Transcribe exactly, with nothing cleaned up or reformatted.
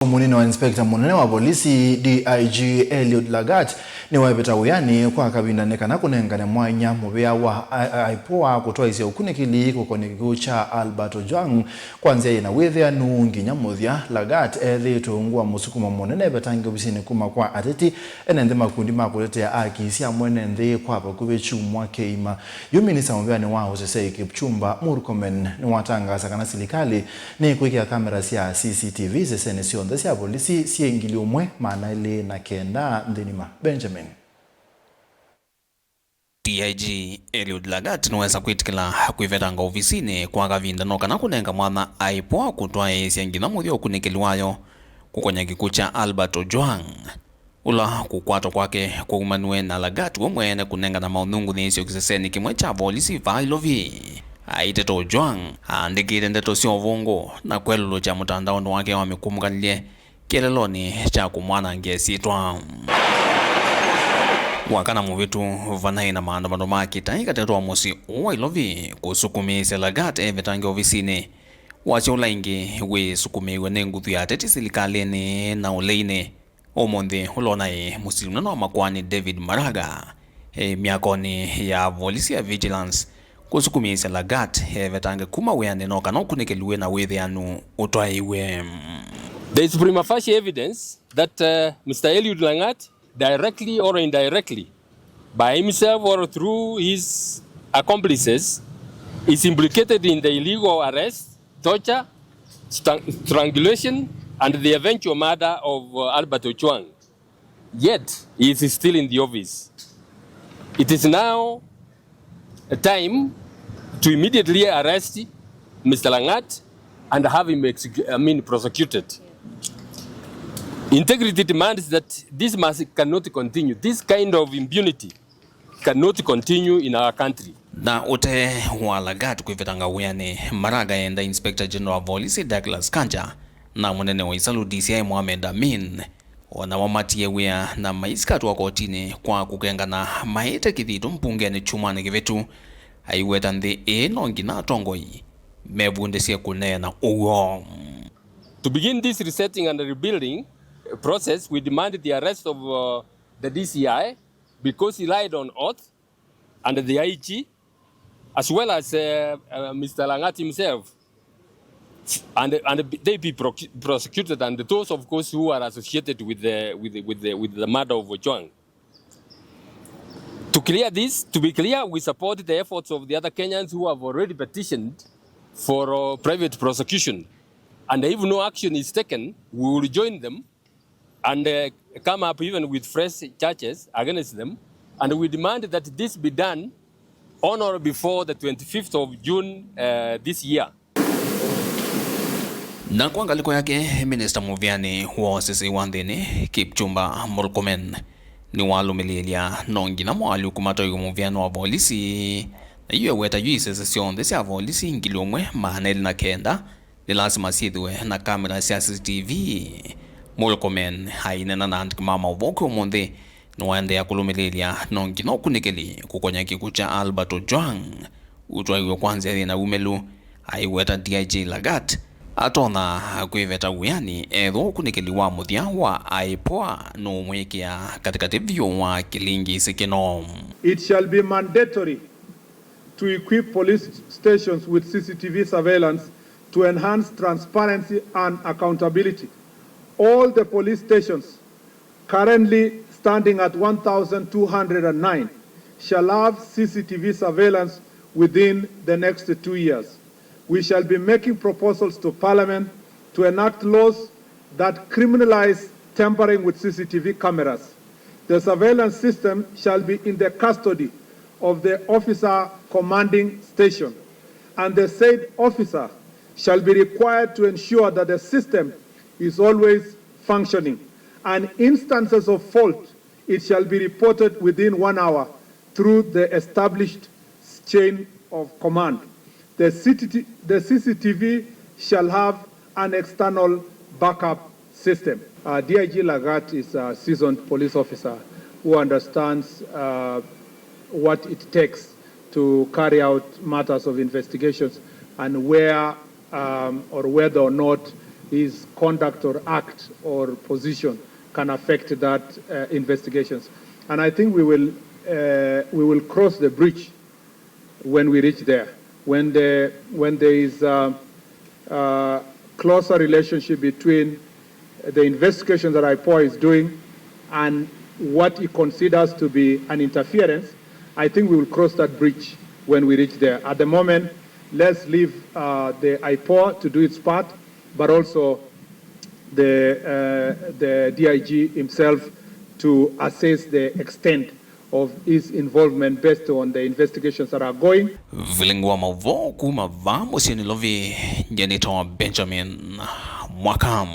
Mũnini wa inspector mũnene wa volisi, D I G Eliud Lagat, nĩwevĩta wĩanĩ kwa kavinda nĩ kana kũnengane mwanya mũvĩa wa I-, I-, IPOA kũtwaĩsya ũkunĩkĩli kũkonĩa kĩkw'ũ kya Albert Ojwang kwa nzĩa yĩna wĩthĩanu nginya mũthya. Lagat ethĩĩtwe ungu wa mũsukumo mũnene evetange ovisinĩ kuma kwa ateti, ene nthĩ, makundi ma kũtetea aki sya mwene nthĩ kwa vakuvĩ kyumwa kĩima. Yu minista mũvĩanĩ wa ũseseĩ Kipchumba Murkomen nĩwatangaasa kana silikalĩ nĩkwĩkĩa kamera sya C C T V isesenĩ syonthe sya volisi syĩ ngili ũmwe maana elĩ na kenda nthĩnĩ ma Benjamin. D I G Eliud Lagat nĩwesa kwĩtĩkĩla kwĩvetanga ovisinĩ kwa kavinda no kana kũnenga mwanya IPOA kũtwaĩĩsya nginya mũthya ũkunĩkĩli wayo kũkonya kĩkw'ũ kya Albert Ojwang, ũla kũkwatwa kwake kwaumaniwe na Lagat we mwene kũnengana maũnyungunyĩĩsyo kĩsesenĩ kĩmwe kya volisi vaa Ilovi. Aiteta Ojwang aandĩkĩte ndeto sya ũvũngũ na kwelũlũkya mũtandaonĩ wake wa mĩkũmũkanĩlye kĩeleelonĩ kya kũmwanangĩa ĩsyĩtwa. Wakana mũvĩtu, vanaĩ na maandamano ma kĩtaĩ katikati wa mũsyĩ ũũ wa Ilovi kũsukumĩĩsya Lagat evetange ovisinĩ. Wasya ũla ĩngĩ wĩsukumĩĩw'e nĩ nguthu ya ateti silikalĩnĩ na ũleinĩ. Ũmũnthĩ ũla ũnaĩ mũsili mũnene wa makoani David Maraga e myakonĩ ya volisi ya Vigilance kũsukumĩĩsya Lagat evetange kuma wĩanĩ no kana ũkunĩkĩli wĩ na wĩthĩanu ũtwaĩwe. There is prima facie evidence that, uh, Mister Eliud Lagat, directly or indirectly, by himself or through his accomplices, is implicated in the illegal arrest, torture, strang-, strangulation, and the eventual murder of, uh, Albert Ojwang. Yet, he is still in the office. It is now a time to immediately arrest Mister Lagat and have him execu-, I mean, prosecuted. Integrity demands that this must, cannot continue. This kind of impunity cannot continue in our country. Na ũtee wa Lagat kwĩvetanga wĩanĩ, Maraga enda Inspector General wa volisi Douglas Kanja na mũnene wa ĩsalũ D C I Mohamed Amin o namo matie wĩa na maisikatwa kotinĩ kwa kũkengana maĩte kĩthito mbungenĩ kyumwanĩ kĩvĩtu, aiweta nthĩ ĩĩ no nginya atongoi mevundĩsye kũneena ũw'o. To begin this resetting and rebuilding process, we demand the arrest of, uh, the D C I because he lied on oath, and the I G, as well as, uh, uh, Mister Lagat himself, and, and they be proc-, prosecuted, and those, of course, who are associated with the, with the, with the, with the murder of Ojwang. To clear this, to be clear, we support the efforts of the other Kenyans who have already petitioned for, uh, private prosecution, and if no action is taken, we will join them and, uh, come up even with fresh charges against them, and we demand that this be done on or before the twenty-fifth of June, uh, this year. Na kwa ngalĩko yake, minista mũvĩanĩ wa ũseseĩ wa nthĩnĩ, Kipchumba Murkomen, nĩwalũmĩlĩĩlya no nginya moalyũku matwaĩwe mũvĩanĩ wa volisi, na yu eweta yu isese syonthe sya volisi ngili ũmwe maana elĩ na kenda nĩ lasima syĩthĩwe na kamera sya C C T V. Murkomen aineena na andĩki ma maũvoo kwĩ ũmũnthĩ nĩwaendeea kũlũmĩlĩĩlya no nginya ũkunĩkĩli kũkonya kĩkw'ũ kya Albert Ojwang ũtwaiwe kwa nzĩa yĩna wumĩlu. Aiweta D I G Lagat atonya kwĩveta wĩanĩ ethĩwa ũkunĩkĩli wa mũthya wa IPOA nũũmwĩkĩa katĩkatĩ vyũ wa kĩlingisi kĩno. It shall be mandatory to equip police stations with C C T V surveillance to enhance transparency and accountability. All the police stations, currently standing at one thousand two hundred and nine, shall have C C T V surveillance within the next two years. We shall be making proposals to Parliament to enact laws that criminalize tampering with C C T V cameras. The surveillance system shall be in the custody of the officer commanding station, and the said officer shall be required to ensure that the system is always functioning, and instances of fault, it shall be reported within one hour through the established chain of command. The C T T, the C C T V shall have an external backup system. Uh, D I G Lagat is a seasoned police officer who understands, uh, what it takes to carry out matters of investigations and where, um, or whether or not his conduct or act or position can affect that uh, investigations. And I think we will, uh, we will cross the bridge when we reach there, when, the, when there is a, a closer relationship between the investigation that IPOA is doing and what he considers to be an interference, I think we will cross that bridge when we reach there. At the moment, let's leave uh, the IPOA to do its part, but also the, uh, the DIG himself to assess the extent of his involvement based on the investigations that are going. Vilingi wa maũvoo kuma vaa mũsyĩ Nairobi, nĩtawa Benjamin Mwaka.